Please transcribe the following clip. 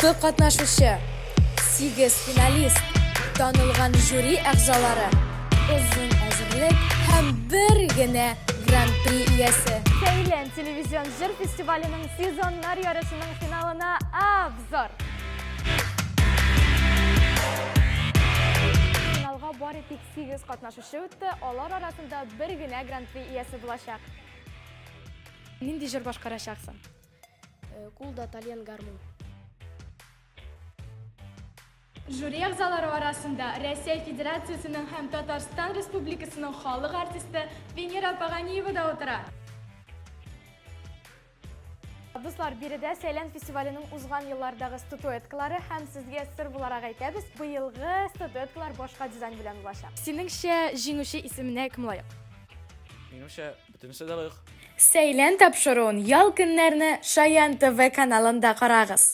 Алты катнашучы, сигез финалист, танылган жюри әгъзалары, озын әзерлек һәм бер генә гран-при иясе. Сәйлән телевизион җыр фестиваленең сезоннар ярышының финалына обзор! Финалга бары тик сигез катнашучы үтте, алар арасында бер генә гран-при иясе булачак. Нинди җыр башкарачаксың? Э, кулда тальян гармун. Жюри әгъзалары арасында Россия Федерациясенең һәм Татарстан Республикасының халык артисты Венера Паганиева да утыра. Дуслар, биредә Сәйлән фестиваленең узган еллардагы статуэткалары һәм сезгә сер буларак әйтәбез, быелгы статуэткалар башка дизайн белән булачак. Синеңчә, җиңүче исеменә кем лаек? Минемчә, бөтенесе дә лаек. Сәйлән тапшыруын ял көннәрне Шаян ТВ каналында карагыз.